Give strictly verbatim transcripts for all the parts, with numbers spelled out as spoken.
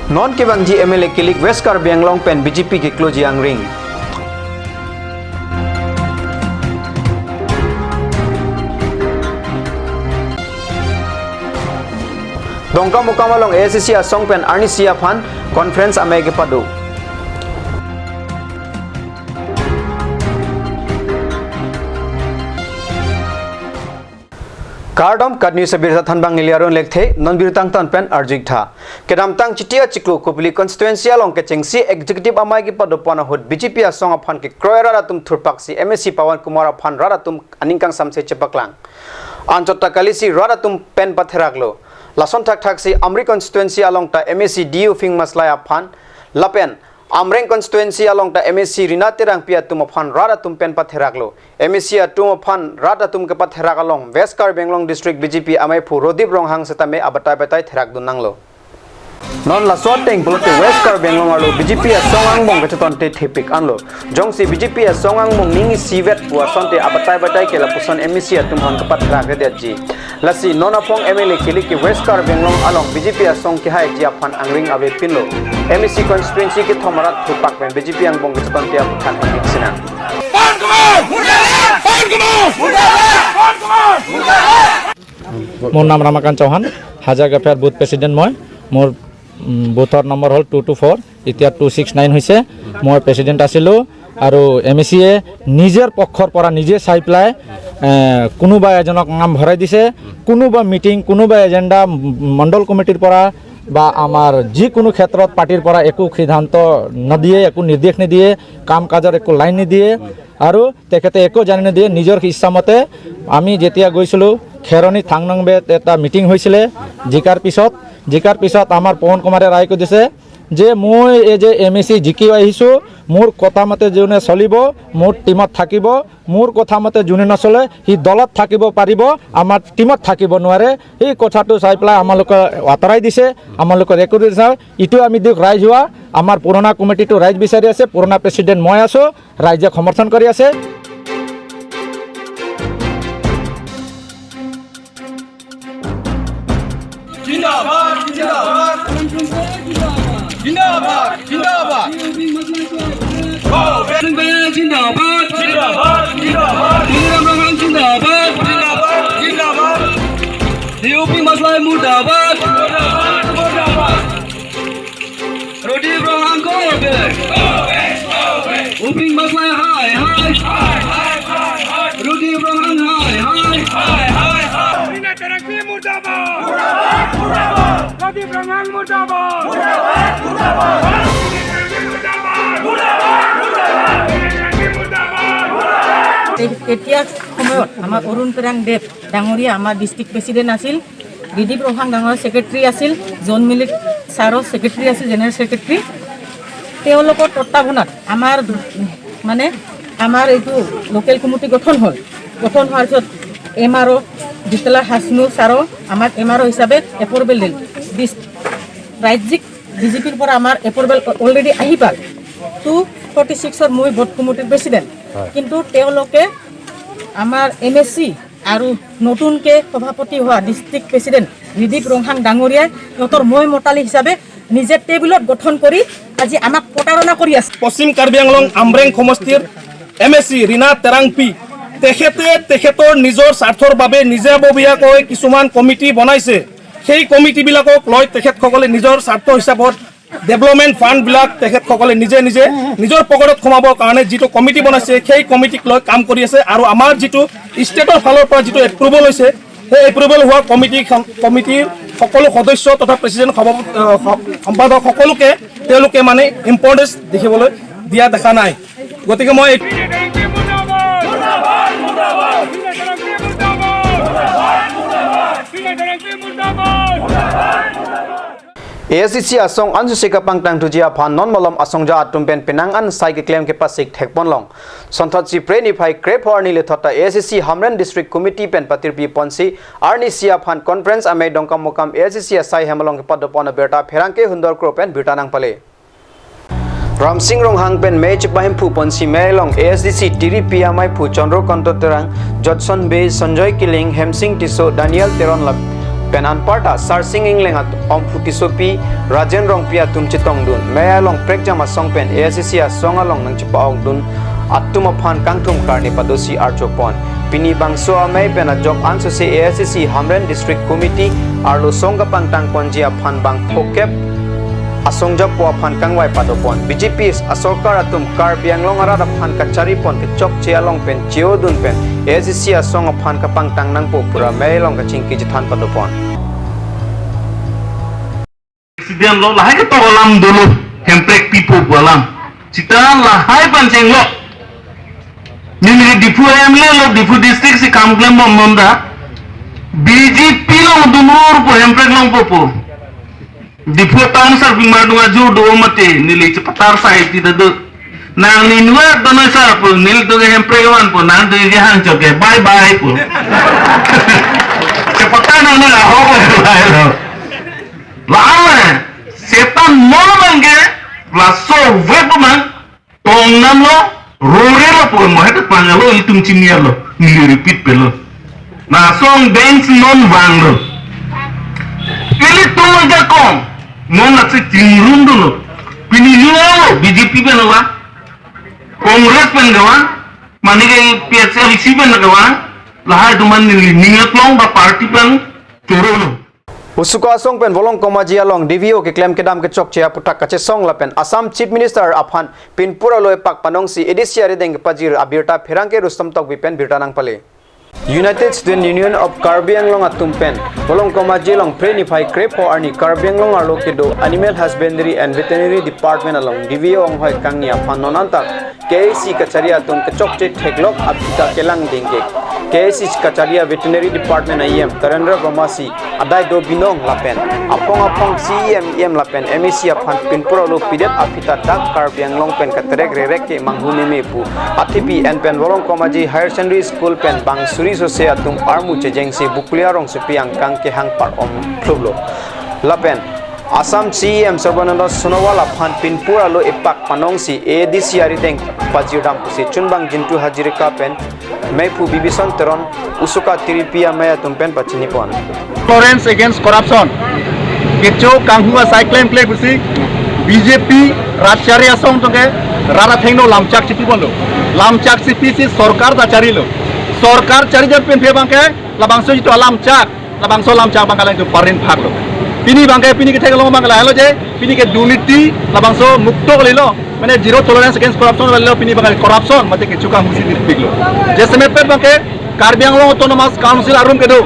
Non kevangji M L A kilik West Karbi Anglong pen B J P kekloji angring. Dongkamukam along A S D C asong pen arnisi aphan conference amei kepado. Kardom, KAT News abirta thanbang neli Arun Lekthe, non birta angtan pen arju-ik tha. Kedamtang Chiti achiklo Kopili constituency along kechengsi executive amei kepadopon ahut B J P asong aphan kekroi rat atum thurpaksi M A C Pawan Kumar aphan rat atum aning kangsamse chepaklang. Anchot ta kalisi rat atum pen patheraklo. Lason thakthaksi Amri constituency along ta M A C D U Phing Maslai aphan lapen Amreng constituency along ta M A C Rina Terangpi atum aphan rat atum pen patheraklo. M A C atum aphan rat atum kepatherak along West Karbi Anglong District B J P ameiphu Rodip Ronghang setame abatai batai therakdun nanglo. Non laso ateng pulote West Karbi Anglong arlo B J P asong angbong kachetongte thepik anlo. Jongsi B J P asong angbong ning isivet pu asonte abatai batai ke lapuson M A C atum aphan kepatherak redetji. Lasi non aphong M L A kilik ke West Karbi Anglong along B J P asong kehaiji aphan angring avepinlo. M A C constituency kethom arat thurpak pen B J P angbong kachetongte aphuthak sinang. মোৰ নাম ৰামাকান্ত চৌহান, হাজাৰগাঁও booth president মই। মোৰ, উম, বুথৰ নম্বৰ হ'ল two two four, এতিয়া two six nine হৈছে। মই প্ৰেচিডেণ্ট আছিলোঁ আৰু এম এ চিয়ে নিজৰ পক্ষৰ পৰা নিজে চাই পেলাই, এ, কোনোবা এজনক নাম ভৰাই দিছে, কোনোবা মিটিং, কোনোবা এজেণ্ডা, উম, মণ্ডল কমিটিৰ পৰা বা আমাৰ যিকোনো ক্ষেত্ৰত পাৰ্টিৰ পৰা একো সিদ্ধান্ত নিদিয়ে, একো নিৰ্দেশ নিদিয়ে, কাম কাজৰ একো লাইন নিদিয়ে। আৰু তেখেতে একো জানি নিদিয়ে, নিজৰ ইচ্ছামতে। আমি যেতিয়া গৈছিলোঁ, খেৰণি থাংনংবেত এটা মিটিং হৈছিলে, জিকাৰ পিছত, জিকাৰ পিছত আমাৰ পৱন কুমাৰে ৰায়কৈ দিছে যে মই এই যে এম এ চি জিকি আহিছোঁ, মোৰ কথা মতে যোনে চলিব, মোৰ টিমত থাকিব, মোৰ কথা মতে যোনে নচলে, সি দলত থাকিব পাৰিব, আমাৰ টিমত থাকিব নোৱাৰে। সেই কথাটো চাই পেলাই আমালোকে আঁতৰাই দিছে, আমালোকে ৰেকৰ্ড দিছে। এইটো আমি দিয়ক ৰাইজহুৱা, আমাৰ পুৰণা কমিটিটো ৰাইজ বিচাৰি আছে, পুৰণা প্ৰেচিডেণ্ট মই আছোঁ, ৰাইজে সমৰ্থন কৰি আছে। জিন্দাবাদ, জিন্দাবাদ। জিন্দাবাদ, জিন্দাবাদ। জিন্দাবাদ, জিন্দাবাদ। জিন্দাবাদ, জিন্দাবাদ। তুলিরাম রহমান জিন্দাবাদ। জিন্দাবাদ, জিন্দাবাদ। ইউ পি মাসলাই মুর্দাবাদ। মুর্দাবাদ, মুর্দাবাদ। Rodip Ronghang go back. Go back, go back. Uphing Maslai hai hai. Hai, hai, hai, hai. Rodip Ronghang hai hai. Hai, hai, hai. Rina Terangpi murdabad. Murdabad, murdabad. Rodip Ronghang murdabad. Murdabad, murdabad. Murdabad, murdabad. Rina Terangpi murdabad. এ-, এতিয়া সময়ত আমাৰ অৰুণ পেৰাং দেৱ ডাঙৰীয়া আমাৰ district president আছিল, ৰিদিপ ৰংহাং ডাঙৰ ছেক্ৰেটাৰী আছিল, জন মিলিক ছাৰৰ ছেক্ৰেটাৰী আছিল, জেনেৰেল ছেক্ৰেটাৰী। তেওঁলোকৰ তত্বাৱধানত আমাৰ দু-, মানে আমাৰ এইটো লোকেল কমিটি গঠন হ'ল। গঠন হোৱাৰ পিছত এম আৰ অ' জিতলা হাচনু ছাৰো আমাক এম আৰ অ' হিচাপে এপ্ৰুভেল দিল। ডিচ-, ৰাজ্যিক ডি জি পিৰ পৰা আমাৰ এপ্ৰুভেল অলৰেডি আহি পাল। টু ফৰ্টি ছিক্সৰ মই বুথ কমিটিৰ প্ৰেচিডেণ্ট। হয়। কিন্তু তেওঁলোকে আমাৰ এম এ চি আৰু নতুনকে সভাপতি হোৱা ডিষ্ট্ৰিক্ট প্ৰেচিডেণ্ট ৰিদিপ ৰংহাং ডাঙৰীয়াই সিহঁতৰ মই মতালি হিচাপে নিজে টেবুলত গঠন কৰি আজি আমাক প্ৰতাৰণা কৰি আছে। পশ্চিম কাৰ্বি আংলং আমৰেং সমষ্টিৰ এম এ চি ৰীণা টেৰাংপী, তেখেতে তেখেতৰ নিজৰ স্বাৰ্থৰ বাবে নিজাববীয়াকৈ কিছুমান কমিটি বনাইছে। সেই কমিটিবিলাকক লৈ তেখেতসকলে নিজৰ স্বাৰ্থ হিচাপত ডেভেলপমেণ্ট ফাণ্ডবিলাক তেখেতসকলে নিজে নিজে নিজৰ পকেটত সোমাবৰ কাৰণে যিটো কমিটি বনাইছে, সেই কমিটিক লৈ কাম কৰি আছে। আৰু আমাৰ যিটো ষ্টেটৰ ফালৰ পৰা যিটো এপ্ৰুভেল হৈছে, সেই এপ্ৰুভেল হোৱা কমিটি, কমিটিৰ সকলো সদস্য তথা প্ৰেচিডেণ্ট, সভাপতি, আহ, স-, সম্পাদক সকলোকে তেওঁলোকে মানে ইম্পৰ্টেঞ্চ দেখিবলৈ দিয়া দেখা নাই। গতিকে মই এই A S D C asong ansu sika pangtang thuji aphan non malom asongja atum pen penang an sai keklem kepasik thekponlong. Sonthotsi Phre niphai krepho arni lethot ta A S D C Hamren District Committee pen patirpi ponsi arnisi aphan conference amei Dongkamukam A S D C asai hem along kepadopon abirta pherangke Hundor Kro pen birta nangpale. Ramsing Ronghang pen mei chepahemphu ponsi mei along A S D C tiripi ameiphu Chandra Kanta Terang, Judson Bey, Sanjoy Killing, Hemsing Tisso, Daniel Teron lap-, Pen anparta Sarsing Engleng atum, Omphu Tissopi, Rajen Rongpi atum chetongdun, mei along prekjam asong pen A I C C asong along nangchepa-okdun atum aphan kangthum karne padosi arjupon. Pini bangso amei pen ajok ansose A I C C Hamren District Committee arlo song kapangtangponji aphan bang phokep asong japo aphan kangvai padopon. B J P asorkar atum Karbi Anglong arat aphan kacharipon kechokche along pen cheodun pen A I C C asong aphan kapangtang nangpo pu ra mei along kachingki chethan padopon. President lo lahai ketok alam dolo, Hemprek pipo pu alam. Sita lahai pen chenglo. Nini Diphu M L A lo, Diphu district si kam klembom non da. B J P longdunur pu Hemprek longpo pu. Diphu town sarbing mardung ajur do mate neli chepatar sai ti da do. Nang ni nuwa dono sar pu, neli do ke Hemprek van pu, nang do ke hang chok ke bye bye pu. Chepatar nang na ho ko bye lo. Lama setan mo mang ke laso web mang tong nam lo, rore lo pu mo het pang lo, itum chini lo, neli repeat pe lo. Na song dance non vang lo. Ilitum ajakong non na si chingrum dolo. Pini ni lo, B J P pen lo wa, Congress pen lo wa, mane ke P H L C pen lo wa, lahai atum an neli ning aklong ba party pen choro lo. Usuka asong pen Volongkom Aji along D V O keklem kedam kechokche aputhak kachesong lapen Assam Chief Minister aphan pinpur alo epak panongsi A D C arideng kepajir abirta pherangke Rustom Tokbi pen birta nangpale. United Student Union of Karbi Anglong atum pen Volongkom Aji along Phre niphai krepho arni Karbi Anglong arlo kedo Animal Husbandry and Veterinary Department along D V O anghoi kangni aphan non antak K A C kachari atum kechokche theklok aphita kelang dingke. K A C kachari a Veterinary Department a E M Tarendra Brahma si adai do binong lapen apong apong C E M, E M lapen M A C aphan pinpur alo pidet aphita dak Karbi Anglong pen katerek rerek ke manghu meme pu athepi en pen Volongkom Aji Higher Secondary School pen bang suri sose atum armu chejengsi Bokolia rongsopi angkang kehang par-om phlublo. Lapen Assam C E M Sarbananda Sonowal aphan pinpur alo epak panongsi A D C arideng pajirdam pusi chunbang Jintu Hazarika pen meiphu Bibison Teron Usuka Tiripi amei atum pen pachinipon. Tolerance against corruption. Kecho kanghu asai klemkle pusi B J P rat chari asong tongke rat athengno lamchak chipi ponlo. Lamchak chipisi sorkar ta charilo. Sorkar chari jat pen phe bangke labangso jitu alamchak, labangso lamchak bangke lang itu parin phaklo. Pini bangke pini kethek long bangke lahelo je, pini ke durniti labangso mukto kalilo, mane zero tolerance against corruption kalilo, pini bangke corruption mate kecho kanghu si dirpiklo. Jasemet pen bangke Karbi Anglong Autonomous Council arum kedo,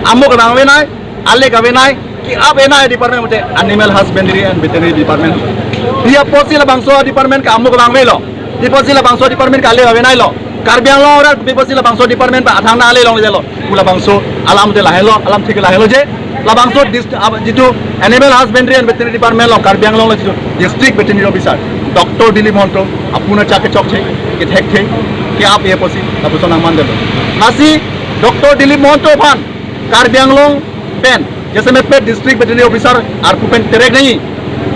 amo kevang avenai, ale kavenai, ke-ap avenai department mate Animal Husbandry and Veterinary Department. Dia posi labangso department ke amo kevang avelo. Dia posi labangso department ke ale avenailo. Karbi Anglong arat dia posi labangso department pa athang na ale longledetlo. Pu labangso alam te lahelo, alam thik lahelo je. Labangso dis-, ab-, jitu Animal Husbandry and Veterinary Department lo Karbi Anglong lo jitu District Veterinary Officer Doctor Dilip Mahanta apuna chak kechokche, kethekthe, ke-ap e posi, lapuson nangmandetlo. Lasi Doctor Dilip Mahanta aphan Karbi Anglong pen jasemet pen District Veterinary Officer arpu pen terek nangji,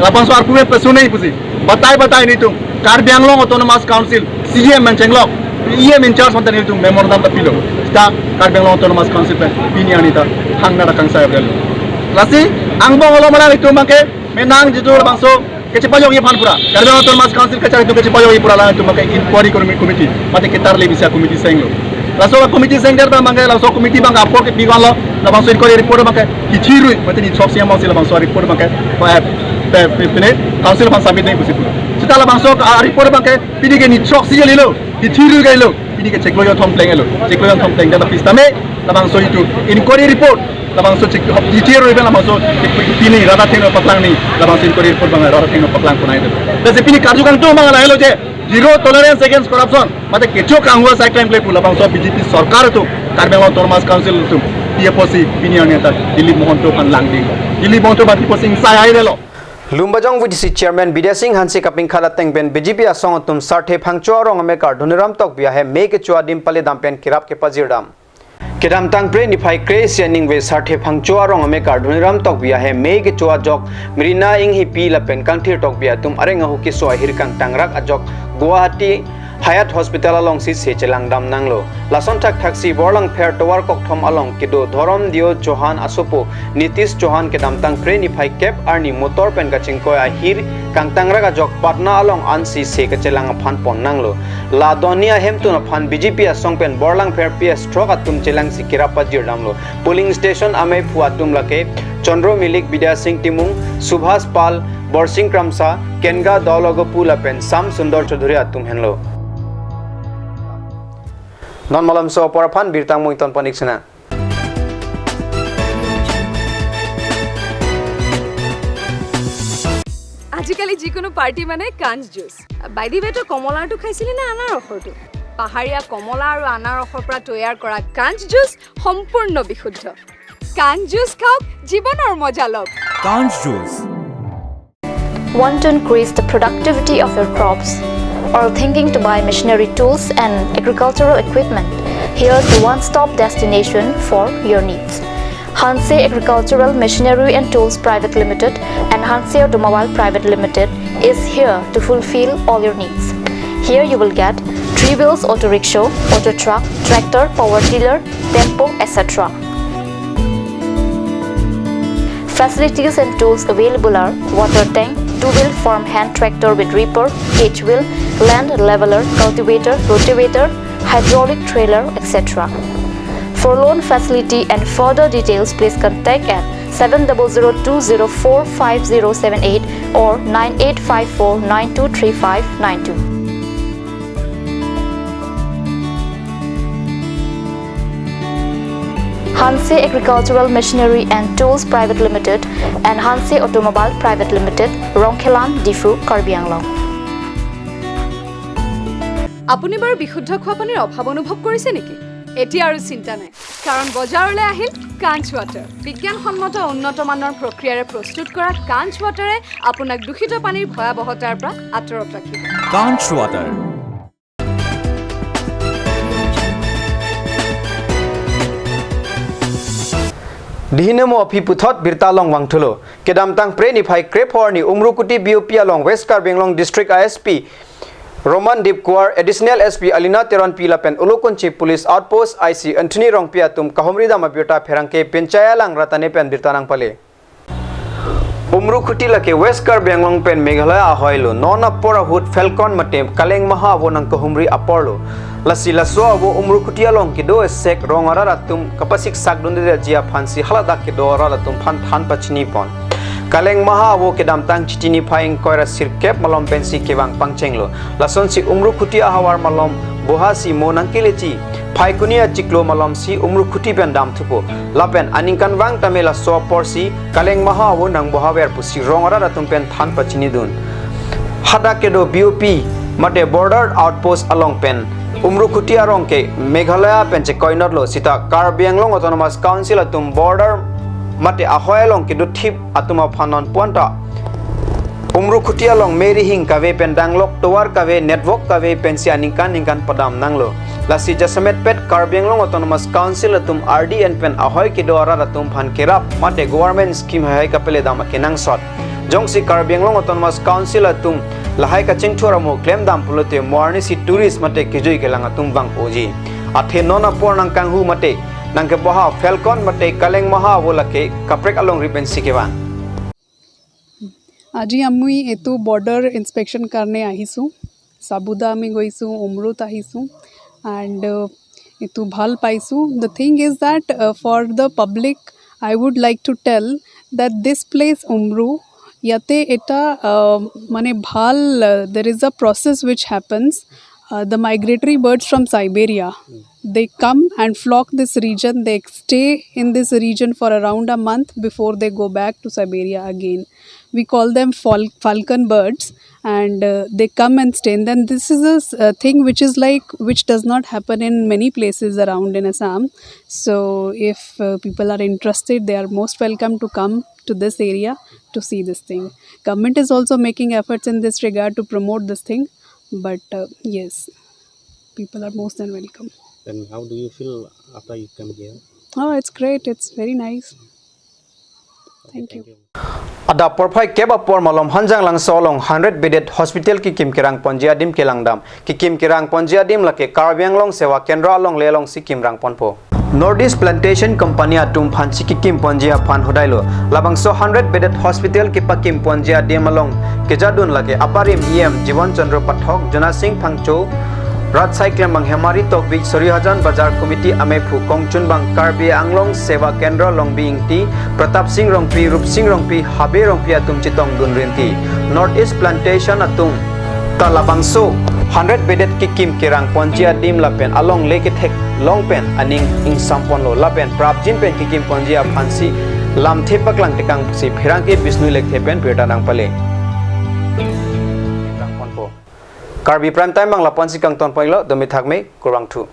labangso arpu pen pesu nangji pusi batai batai nelitum Karbi Anglong Autonomous Council C E M pen chenglok, E M in charge pen ta nelitum memorandum ta pilo. Ta Karbi Anglong Autonomous Council pen pini arni ta thangna ra kangsai abrel. Lasi angbong alo malang itum bangke menang jitu labangso kechepajokji aphan pura. Karbi Anglong Autonomous Council kachari atum kechepajokji pura lang itum bangke inquiry commi-, committee mate ketarle bisa committee senglo. Laso committee sengdet bang bangke laso committee bang apor kepi vanlo, labangso inquiry report bangke kichirui mate ni chok siam bangsi labangso report bangke pa, pa, pa, pine council aphan submit nangji pusi pu. Sita labangso, ah, report bangke pini ke ni chok si lilo, kichirui kalilo, pini ke chiklo jonthom plenglo, chiklo jonthom plengdet aphi sitame labangso itu inquiry report, labangso chik, hop, kichirui ben labangso pini rat athengno paklangji, labangso inquiry report bang rat athengno paklangpon nangji. Lasi pini karju kangtung bang lahelo je, zero tolerance against corruption mate kecho kanghu asai klemkle pu labangso B J P sorkar atum, Karbi Anglong Autonomous Council atum, dia posi pini arni ta Dilip Mahanta aphan langding. Dilip Mahanta aphan dia posi ingsai aidelo. Lumbajong V D C Chairman Bidya Sing Hanse kapingkhat ateng pen B J P asong atum Sarthe Phangcho arong amekar Dhoniram Tokbi ahem mei kecho adim paledam pen kerap kepajirdam. Kedamtang Phre niphai kre-isi aningve Sarthe Phangcho arong amekar Dhoniram Tokbi ahem mei kecho ajok Merina Enghipi lapen Kangthir Tokbi atum areng ahu keso ahir kangtangrak ajok Guwahati Hayat Hospital alongsi se chelangdam nanglo. Lason thakthaksi Borlangpher tovar kokthom along kedo Dhorom Deo Chauhan asopo Nitish Chauhan kedamtang Phre niphai kep arni motor pen kachingkoi ahir kangtangrak ajok Patna along ansi se kachelang aphan pon nanglo. La donni ahemtun aphan B J P asong pen Borlangpher P S throk atum chelangsi kerap pajirdamlo. Polling station ameiphu atum lake Chandra Milik, Bidya Sing Timung, Subhas Pal, Borsing Kramsa, Kenga Daulagupu lapen Sam Sundar Chaudhary atum henlo. Non malomso apor aphan birta mui ton panik sena. আজিকালি যিকোনো পাৰ্টি মানে কাঞ্চ juice. By the ৱে, তই কমলাৰটো খাইছিলি নে আনাৰসৰটো? পাহাৰীয়া কমলা আৰু আনাৰসৰ পৰা তৈয়াৰ কৰা কাঞ্চ জুচ সম্পূৰ্ণ বিশুদ্ধ। কাঞ্চ জুচ খাওক, জীৱনৰ মজা লওক। Kanch Juice. Want to increase the productivity of your crops? Or thinking to buy machinery tools and agricultural equipment? Here's the one-stop destination for your needs. Hanse Agricultural Machinery and Tools Private Limited and Hanse Automobile Private Limited is here to fulfill all your needs. Here you will get three wheels auto rickshaw, auto truck, tractor, power tiller, tempo, et cetera. Facilities and tools available are water tank, two-wheel farm hand tractor with reaper, cage wheel, land leveler, cultivator, rotavator, hydraulic trailer, et cetera. For loan facility and further details, please contact at seven double zero two zero four five zero seven eight or nine eight five four nine two three five nine two. Hanse Agricultural Machinery and Tools Private Limited and Hanse Automobile Private Limited, Rongkhelan, Diphu, Karbi Anglong. আপুনি বাৰু বিশুদ্ধ খোৱা পানীৰ অভাৱ অনুভৱ কৰিছে নেকি? এতিয়া আৰু চিন্তা নাই, কাৰণ বজাৰলৈ আহিল কাঞ্চ ৱাটাৰ। বিজ্ঞানসন্মত উন্নত মানৰ প্ৰক্ৰিয়াৰে প্ৰস্তুত কৰা কাঞ্চ ৱাটাৰে আপোনাক দূষিত পানীৰ ভয়াৱহতাৰ পৰা আঁতৰত ৰাখিব। Kanch Water. Dihine mo aphi puthot birta along vangthulo. Kedamtang Phre niphai krepho arni Umrukuti B O P along West Karbi Anglong District A S P Roman Deep Kuar, Additional S P Alina Teronpi lapen Ulukunchi Police Outpost I C Anthony Rongpi atum kahumri dam abirta pherangke Pinchaya Lang Ratane pen birta nangpale. Umrukuti lake West Karbi Anglong pen Meghalaya ahoilo, non apor ahut Falcon mate Kaleng Maha avo nangkahumri aporlo. Lasi laso avo Umrukuti along kedo esek rong arat atum kapasik sakdunde ji aphansi haladak kedo arat atum aphan than pachini pon. Kaleng Maha avo kedamtang Chiti niphai ingkoi ra sirkep malom pensi kevang pangchenglo. Lasonsi Umrukuti ahavar malom bohasi mo nangkeleji. Phaikuni achiklo malomsi Umrukuti pen damthupo. Lapen aningkanvang tame laso aporsi Kaleng Maha avo nangbohaver pusi rong arat atum pen than pachinidun. Hadak kedo B O P mate Border Outpost along pen Umrukuti arong ke Meghalaya pen chekoinotlo sita Karbi Anglong Autonomous Council atum border mate ahoi along kedothip atum aphan non puanta Umrukuti along merihing kave pen danglok tovar kave network kave pensi aningkan ningkan padam nanglo. Lasi jasemet pet Karbi Anglong Autonomous Council atum R D N pen ahoi kedo arat atum aphan kerap mate government scheme hai hai kapele dam akenangsot. Jongsi Karbi Anglong Autonomous Council atum lahai kachingthur amo klem dam pulote mo arnisi tourist mate kejui kelang atum vang oji. Athe non apor nangkanghu mate nangkeboha Falcon mate Kaleng Maha avo lake kaprek alongri pensi kevang. আজি আমি এইটো border inspection কাৰণে আহিছোঁ। চাবুদা আমি গৈছোঁ, উমৰুত আহিছোঁ, এণ্ড এইটো ভাল পাইছোঁ। The thing is that, uh, for the public, I would like to tell that this place, উমৰু, ইয়াতে এটা, uh, মানে ভাল, uh, there is a process which happens. Uh, the migratory birds from Siberia, they come and flock this region. They stay in this region for around a month before they go back to Siberia again. We call them fal- falcon birds, and, uh, they come and stay. And then this is a s- a thing which is like, which does not happen in many places around in Assam. So if, uh, people are interested, they are most welcome to come to this area to see this thing. Government is also making efforts in this regard to promote this thing, but, uh, yes, people are most than welcome. Then how do you feel after you come here? Oh, it's great. It's very nice. Thank you. Adap porphai kep apor malom Hanjanglangso along hundred bedded hospital kekim kerang ponji adim kelangdam. Kekim kerang ponji adim lake Karbi Anglong Seva Kendra alongle alongsi kimrang ponpo. North East Plantation Company atum aphansi kekim ponji aphan hodailo. Labangso hundred bedded hospital kepakim ponji adim along kejadun lake aparim E M Jiban Chandra Pathak, Jona Sing Phangcho, Rat Saiklem Banghemari Tokbi, Sorihajan Bazar Committee amephu kongchunbang Karbi Anglong Seva Kendra Longbi Ingti, Pratap Sing Rongpi, Rup Sing Rongpi, Habe Rongpi atum chetongdun rinti. North East Plantation atum ta labangso hundred bedded kekim kerang ponji adim lapen alongle ketheklong pen aning ingsam ponlo lapen prapjin pen kekim ponji aphansi lamthe paklang tekangsi pherangke Bisnu Lekthe pen birta nangpale. Karbi Prime Time bang lapu-ansi kangton ponlo, domi thakme, kurvangthu.